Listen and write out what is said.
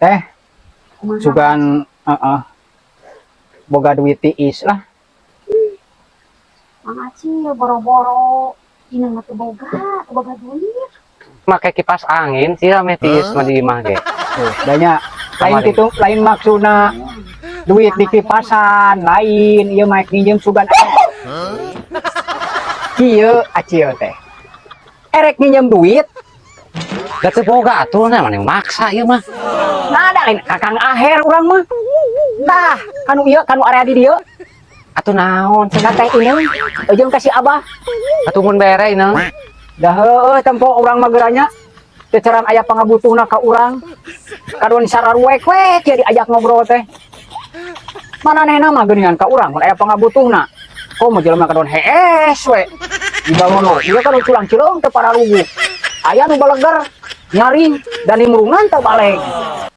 Teh, Kumaha? Sugan heeh. Boga duit tiis lah. Mang Acil boro-boro inang mah teu boga duit. Make kipas angin sih ame tiis mah di imah ge. Tuh, banyak lain Kamari. Gitu, lain maksudna duit di kipasan, lain ieu mah minjem sugan. Kieu Acil teh. Erek minjem duit, Da teu boga atuh, nah mana maksa ieu mah. Nah ada lain kakang aher urang mah. Tah, kanu ieu kanu area di dieu, Atuh naon? Ka teh ini jeung ka si Abah. Atuh mun bere inang. Dah heueuh tempo urang mah geuranya. Cecaran aya pangabutuhna ka urang. Kadon sararuek we kieu diajak ngobrol teh. Manehna mah geuningan ka urang mun aya pangabutuhna. Komo jelema kadon hees we. Dibangun ieu kan culang cileung teu pararuguh. Aya nu baleger nyaring dan nimrungan teu baleg.